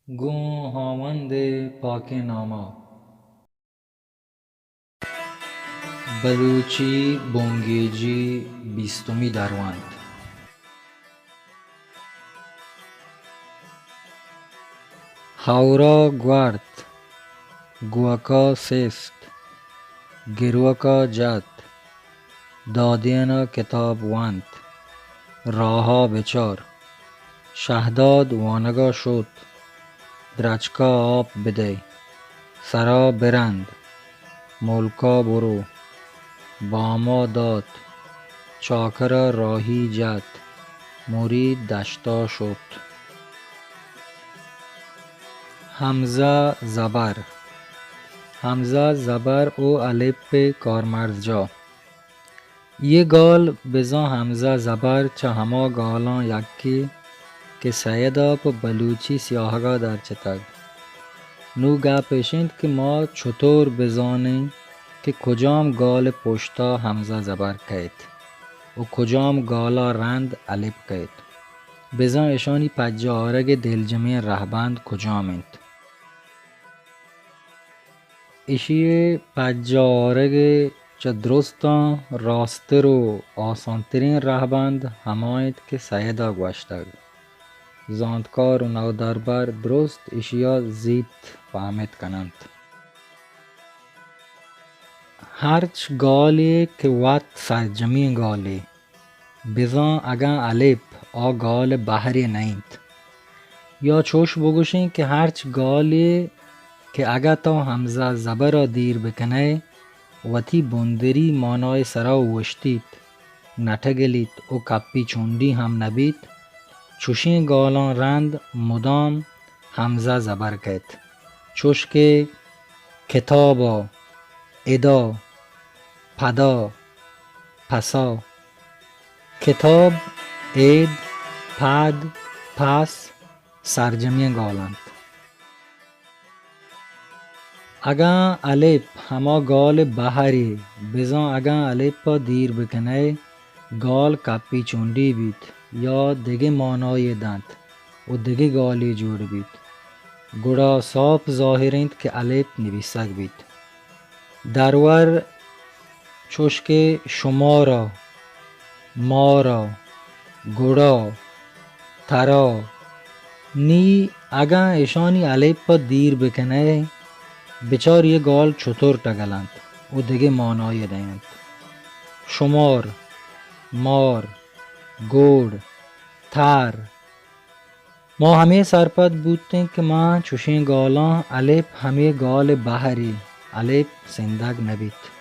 گوں ہاوند ءِ پاکیں نام ءَ۔ بلوچی بنگیجی بیستمی درونت۔ ہئورا گورت، گوکا سست، گروکا جت، دادینا کتاب ونت، راہا بچار، شہداد وانگا شت، درچکا آپ بدئے، سرا برند، ملکا برو، باما دات، چاکرا راہی جت، مرید دشتا شت۔ ہمزہ زبر۔ ہمزہ زبر و الپ ءِ کارمرزجاہ۔ اے گال بزاں ہمزہ زبر چہ ہما گالاں یکے کہ سید ءَ پہ بلوچی سیاہگ ءَ درچتگ۔ نوں گپ اش انت کہ ما چتور بزانیں کہ کجام گال ءِ پشت ءَ ہمزہ زبر کئیت و کجام گال ءَ رند الپ کئیت؟ بزاں اشانی پجہ آرگ ءِ دلجمیں رہبند کجام انت؟ اشی ءِ پجہ آرگ ءِ چہ درستاں راستر و آسانتریں رہبند ہما انت کہ سید ءَ گوشتگ۔ زانتکار و نودربر درست اشی ءَ زیت پہمت کن انت۔ ہرچ گالے کہ وت سرجمیں گالے، بزاں اگاں الپ آ گال ءِ بہرے نہ انت۔ یا چوش بگوشیں کہ ہرچ گالے کہ اگاں تو ہمزہ زبر ءَ دیر بکنئے، وتی بندری مانائے سرا اوشتیت، نہ ٹگلیت و کپی چنڈی ہم نہ بیت، چوشیں گالاں رند مدام ہمزہ زبر کئیت، چوش کہ کتابا، ادا، پدا، پسا۔ کتاب، اد، پد، پس سرجمیں گال انت۔ اگاں الپ ہما گال ءِ بہرے، بزاں اگاں الپ ءَ دیر بکنئے، گال کپی چنڈی بیت یا دگہ مانایے دنت و دگہ گالے جوڑ بیت، گڑا ساپ ظاہر انت کہ الپ نبیسگ بیت۔ درور چوش کہ شمارا، مارا، گڑا، ترا، نی اگاں اشانی الپ ءَ دیر بکنئے، بچار اے گال چتور ٹگل انت و دگہ مانایے دئینت۔ شمار، مار، گوڑ، تر۔ ما ہمے سرپد بوتیں کہ ماں چوشیں گالاں الپ ہمے گال ءِ بہرے، الپ سندگ نہ بیت۔